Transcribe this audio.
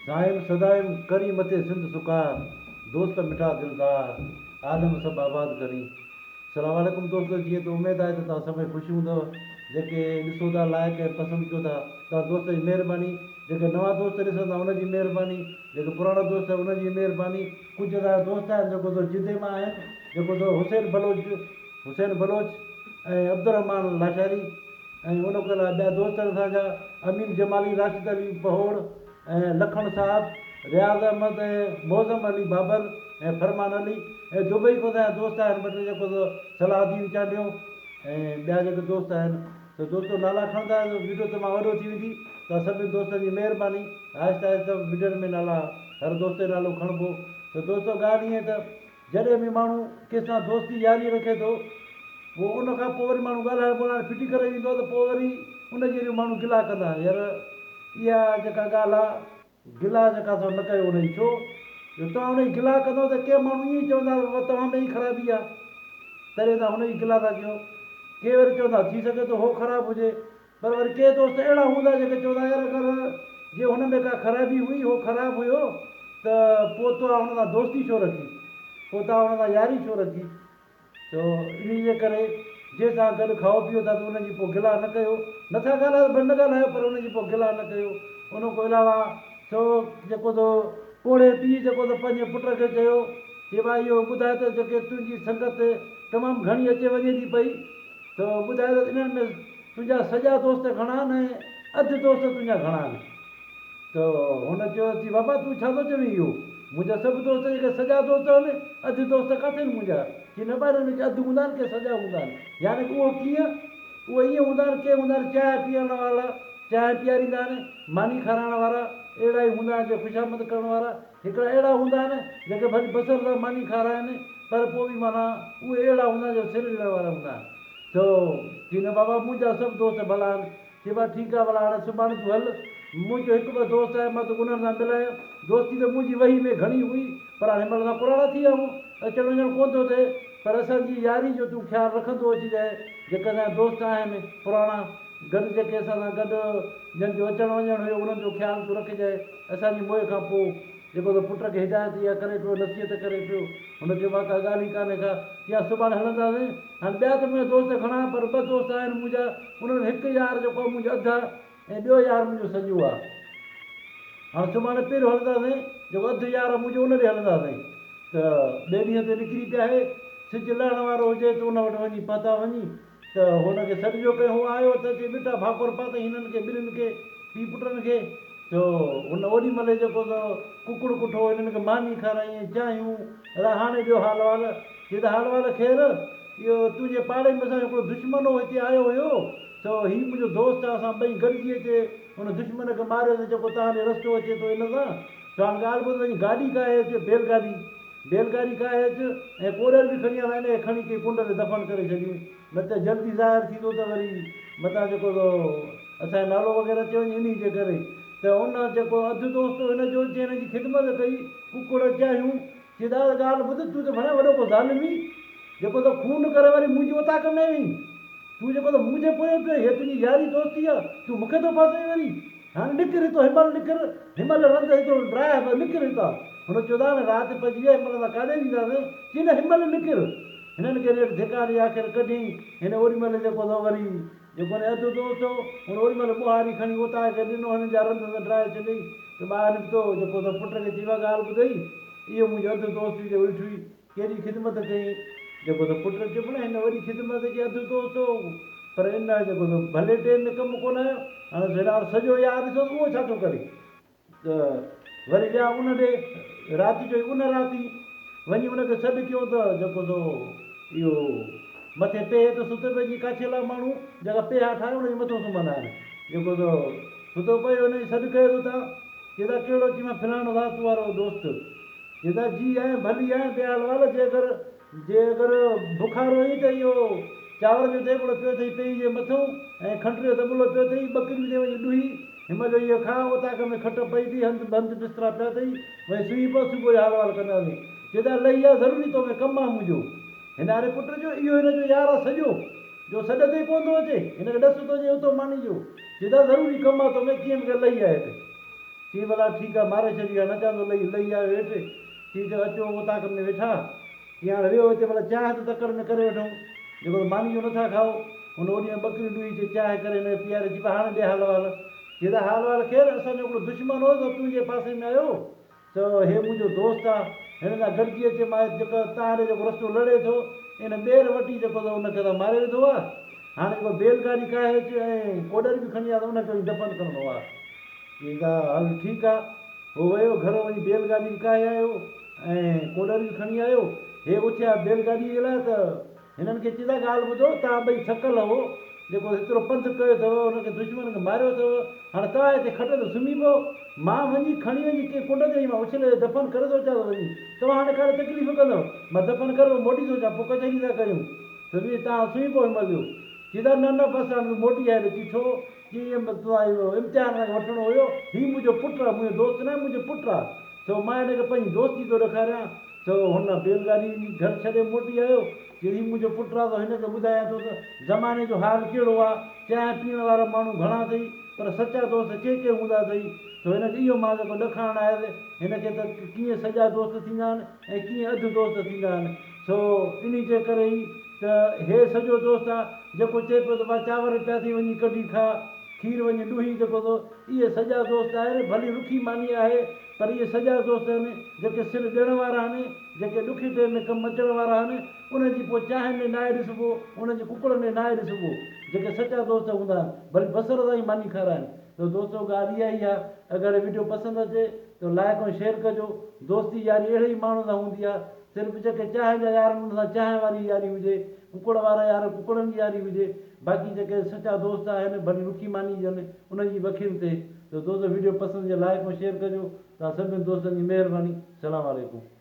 صائم سدائم ڪرين مٿي سنڌ سڪار دوست مٺا دلدار عالم سڀ آباد ڪرين سلام عليڪم دوستو جيئن ته اميد آهي ته توهان سڀئي خوش هوندؤ جيڪي ڏسو ٿا لائڪ ۽ پسند ڪيو ٿا توهان دوست جي مهرباني جيڪي نوان دوست ڏسن ٿا انهن جي مهرباني جيڪي پراڻا دوست آهن انهن جي مهرباني ڪجهه اسان جا دوست آهن جيڪو سو جدي مان آهن جيڪو سو حسين بلوچ حسين بلوچ ۽ عبدالرحمان لاشاري ۽ ان کان علاوه ٻيا دوست آهن اسان جا امين جمالي، راشد علي پهوڙ ۽ لکڻ صاحب، رياض احمد ۽ معظم علي بابر ۽ فرمان علي ۽ دبئي کان اسان جا دوست آهن ٻه ٽي جيڪو سو صلاح الدين چانڊيو ۽ ٻيا جيڪي دوست آهن ته دوستو نالا کڻندا ته وڊيو تمام وڏو ٿي ويندي توهان سڀني دوستن جي مهرباني آهستي آهستي وڊين ۾ نالا هر دوست جو نالو کڻبو ته دوستو ڳالهه ائين ته جڏهن به ماڻهو ڪنهن سان دوستي ياري رکي ٿو پوء ان کان پوء وري ماڻهو ڳالهائڻ ٻولهائڻ ڦٽي ڪري ويندو آهي ته پوء وري ان جي وري ماڻهو گلا ڪندا آهن يار اها جيڪا ڳالهه آهي گلا جيڪا سو نه ڪيو ان جي ڇو جو توهان ان جي گلا ڪندو ته ڪي ماڻهو ائين ئي چوندا ته بابا توهان ۾ ئي خرابي آهي تڏهن توهان ان جي گلا ٿا ڪيو ڪي وري چوندا ٿي سگهي ٿو هو خراب هجي پر وري ڪي دوست اهڙا هوندا جيڪي چوندا يار اگر جي هن ۾ ڪا خرابي هئي هو خراب هيو ته پوء توهان هن سان دوستي ڇو رکي پوء توهان هن سان ياري ڇو رکي سو انهي جي ڪري جنهن سان گڏ کائو پيئو ٿا ته ان جي پوء گلا نه ڪيو نٿا ڳالهايو ته ڀلي نه ڳالهايو پر ان جي پوء گلا نه ڪيو ان کان علاوه سو جيڪو تو پوڙهي پيء جيڪو تو پنهنجي پٽ کي چيو چي ڀائي اهو ٻڌاء ته جيڪي تنهنجي سنگت تمام گهڻي اچي وڃي ٿي پئي ته ٻڌاء ته انهن ۾ تنهنجا سڄا دوست گهڻا آهن ۽ اڌ دوست تنهنجا گهڻا آهن؟ ته هن چيو چي بابا تون ڇا ٿو چوين اهو؟ منهنجا سڀ دوست جيڪي سڄا دوست آهن، اڌ دوست ڪاٿي آهن منهنجا؟ چي نه ڀائر انهن ۾ ڪي اڌ هوندا آهن ڪي سڄا هوندا آهن. يعني ڪه اهو ڪيئن؟ اهي ائين هوندا آهن ڪي هوندا آهن چانهه پيئڻ وارا، چانهه پياريندا آهن، ماني کارائڻ وارا، اهڙا ئي هوندا آهن جي خوشامد ڪرڻ وارا، هڪڙا اهڙا هوندا آهن جيڪي ڀلي بصر سان ماني کارائن پر پوء به معنيٰ اهي اهڙا هوندا آهن جو سر ڏيڻ وارا هوندا آهن. چيو چي نه بابا منهنجا سڀ دوست ڀلا آهن. چي با ٺيڪ آهي ڀلا هاڻي سڀاڻي تون هل. منهنجو هڪ ٻه دوست آهي مان توکي انهن سان ملايان. دوستي ته منهنجي وهي ۾ گهڻي هئي پر هاڻي هن مهل اسان پراڻا ٿي ويا آهيون. اچڻ وڃڻ ڪونه ٿو ٿئي پر اسان جي ياري جو تون خيال رکندو اچجانء. جيڪي اسان جا دوست آهن پراڻا گڏ جيڪي اسان سان گڏ جن جو اچڻ وڃڻ هيو انهن جو خيال تون رکجانء. اسان جي موئي کان پوء جيڪو تو پٽ کي هدايت اها ڪري پيو، نصيحت ڪري پيو، هن چيو مان ڪا ڳالهه ئي ڪانهي ڪا، چيائين سڀاڻي هلنداسين. هاڻي ٻيا ته منهنجا دوست گهڻا پر ٻه دوست آهن منهنجا، انهن ۾ هڪ يار جيڪو آهي منهنجو اڌ آهي ۽ ٻيو يار منهنجو سڄو آهي. هاڻي سڀاڻي پهريون هلنداسين، جيڪو اڌ يار آهي منهنجو ان ڏي هلنداسين. ته ٻئي ڏينهن تي نڪري پيا هي، سج لهڻ وارو هجي ته ان وٽ وڃي پهتا وڃي ته هن کي سڏ جو ڪيو، هو آيو ته اچي ٻٽا ڀاڪر پاتائين هنن کي ٻنهين کي، پيء پٽن کي. سو هن اوڏي مهل ئي جيڪو سو ڪڪڙ ڪٺو، هنن کي ماني کارائي ۽ چانهيون، ادا هاڻي ڏيو حال احوال. چي ته حال احوال خير، اهو تنهنجي پاڙي ۾ اسان جو هڪڙو دشمن هو، هتي آيو هيو، سو هي منهنجو دوست آهي، اسان ٻئي گڏجي اچي ان دشمن کي ماريوسين، جيڪو توهان ڏي رستو اچي ٿو ان سان. سو هاڻ ڳالهه ٻڌ، وڃي گاڏي ڪاهي اچ، بيل گاڏي، بيل گاڏي ڪاهي اچ ۽ ڪوڏر به کڻي آ، ان کي کڻي ڪنهن ڪنڊ تي دفن ڪري ڇڏيون، نه ته جلدي ظاهر ٿيندو ته وري متان جيڪو سو اسان جو نالو وغيره اچي وڃي انهي جي ڪري ته ان جيڪو اڌ دوست هو هن جو جنهن هن جي خدمت ڪئي، ڪڪڙ چاهيون، چي دادا ڳالهه ٻڌ تون ته ڀڻيا وڏو ڪو ظالم ئي، جيڪو تو خون ڪري وري منهنجي اوطاق ۾ وئين، تون جيڪو ته منهنجي پويان پيو آهين، هي تنهنجي ياري دوستي آ، تون مون کي ٿو ڦاسائين وري، هاڻي نڪر هتو هنمهل نڪر، هنمهل رند هتو ڊراء به نڪر هتان. هن چيو ته هاڻي رات پئجي وئي آهي، هنمهل اسان ڪاڏي وينداسين؟ چي نه هنمهل نڪر. هنن کي نيٺ ڌڪا ڏئي آخر ڪڍيائين. هن اوڏي مهل جيڪو سو وري جيڪو هن اڌ دوست هو، هن اوڏي مهل ٻوهاري کڻي اوطاق کي ڏنو، هنن جا رند ته ڊراهي ڇڏيائين ته ٻاهر نڪتو، جيڪو سو پٽ کي چي اها ڳالهه ٻڌئي، اهو منهنجو اڌ دوست هئي جيڪو ڏٺوئي، ڪيڏي خدمت ڪئين؟ جيڪو ته پٽ چيو پڻ هن وڏي خدمت ڪئي اڌ دوست هو پر ان جيڪو ته ڀلي ٽيم ۾ ڪم ڪونه آيو هاڻي في سڄو يار ڏسو ته اهو ڇا ٿو ڪري ته وري ويا ان ڏي رات جو ان رات ئي وڃي ان کي سڏ ڪيو ته جيڪو سو اهو مٿي پيهي ته ستو پيو جي ڪاڇيلا ماڻهو جيڪا پيها ٺاهي ان جي مٿو سمهندا آهن جيڪو سو ستو پيو ان سڏ ڪيو ته تان چي ته ڪهڙو چي مان فلاڻو رات وارو دوست جدا جي آهين ڀلي آهين بي حال وال جي اگر جي اگر بخار هئي ته اهو چانور جو ديڳڙو پيو اٿئي پيهي جي مٿئون ۽ کنڊ جو دٻلو پيو اٿئي ٻڪريون اٿئي وڃي ڏوهي هن مهل اهو کاء اوطاق ۾ کٽ پئي اٿئي هنڌ بند بسترا پيا اٿئي وڃي سمهي پئو صبح جو حال احوال ڪنداسين جدا لهي آ ضروري تو ۾ ڪم آ منهنجو هن آري پٽ جو اهو هن جو يار آ سڄو جو سڏ تي ڪونه ٿو اچي هن کي ڏس ٿو ڏئي اتو ماني جو جدا ضروري ڪم آ تو ۾ ڪيئن به ڪري لهي آ هت. چيائين ڀلا ٺيڪ آ ماري ڇڏي آ نچان ٿو لهي لهي آيو هيٺ. چيائين ته اچو اوطاق ۾ ويٺا. چيائين هاڻ ويهو هتي ڀلا چانهه ته تڪڙ ۾ ڪري وٺون جيڪو ته ماني جو نٿا کائو. هن اوڏي مهل ٻڪري ڏوهي چي چانهه ڪري هن کي پياري چي ڀلا هاڻي ڏي حال احوال. چي ته حال احوال خير اسان جو هڪڙو دشمن هو سو تنهنجي پاسي ۾ آيو ته هي منهنجو دوست آ هن سان گڏجي اچي مان جيڪو تان ڏي جيڪو رستو لڙي ٿو ان ٻير وٽي جيڪو ته ان کي ته ماري وڌو آ. هاڻي جيڪو بيل گاڏي ڪاهي اچ ۽ ڪوڏر به کڻي آ ته ان کي وڃي دفن ڪرڻو آ. چيائين ته هل ٺيڪ آ. هو ويو گهر وڃي بيل گاڏي به ڪاهي آيو ۽ ڪوڏر به کڻي آيو. هي اٿيا بيل گاڏيء جي لاء ته هنن کي چيائين ته ڳالهه ٻڌو، توهان ٻئي ٿڪل هئو، جيڪو هيترو پنڌ ڪيو اٿو، ان کي دشمن کي ماريو اٿو، هاڻي توهان هتي کٽ تي سمهي پئو، مان وڃي کڻي وڃي ڪنهن ڪنڊ تي وڃي مان اڇلي دفن ڪري ٿو اچان ٿو وڃي، توهان هاڻي ڪاڏي تڪليف ڪندؤ، مان دفن ڪري پوء موٽي ٿو اچان، پوء ڪچهري ٿا ڪريون. سمجهي توهان سمهي پئو هن مهل جو. چي ته نه نه بس هاڻي تون موٽي آهي چي ڇو؟ چي ائين تنهنجو اهو امتحان اسان کي وٺڻو هيو، هي منهنجو پٽ آهي، منهنجو دوست ناهي منهنجو پٽ آهي، سو مان هن کي پنهنجي دوستي ٿو ڏيکاريان، سو هن بيل گاڏي گهر ڇڏي موٽي آيو، چي هي منهنجو پٽ آهي سو هن کي ٻڌايان ٿو ته زماني جو حال ڪهڙو آهي، چانهه پيئڻ وارا ماڻهو گهڻا اٿئي پر سچا دوست ڪي ڪي هوندا اٿئي، سو هن کي اهو مان جيڪو ڏکارڻ آيس هن کي ته ڪيئن سڄا دوست ٿيندا آهن ۽ ڪيئن اڌ دوست ٿيندا آهن، سو انهي جي ڪري ئي ته هي سڄو دوست آ جيڪو چئي پيو ته ڀا چانور پيا ٿي وڃي ڪڍي کاء، کير وڃي ڏوهي جيڪو ٿو اهي سڄا دوست آهن ڀلي رکي ماني آهي پر اهي سڄا دوست آهن جيڪي سر ڏيڻ وارا آهن جيڪي ڏکي ٽيم ۾ ڪم اچڻ وارا آهن انهن جي پوء چانهن ڏي ناهي ڏسبو انهن جي ڪڪڙن ڏي ناهي ڏسبو جيڪي سچا دوست هوندا آهن ڀلي بصر سان ئي ماني کارائن ته دوستو ڳالهه اها ئي آهي اگر وڊيو پسند اچي ته لائڪ ۽ شيئر ڪجو دوستي ياري اهڙي ئي ماڻهن سان هوندي آهي صرف جيڪي چانهه جا يار آهن انهن سان چانهه واري ياري هجي، ڪڪڙ وارا يار ڪڪڙن جي ياري هجي، باقي جيڪي سچا دوست آهن ڀلي رکي ماني ڏين انهن جي وکين تي ته دوستو وڊيو پسند هجي لائڪ ۽ شيئر ڪجو توهان سڀني دوستن جي مهرباني سلام عليڪم.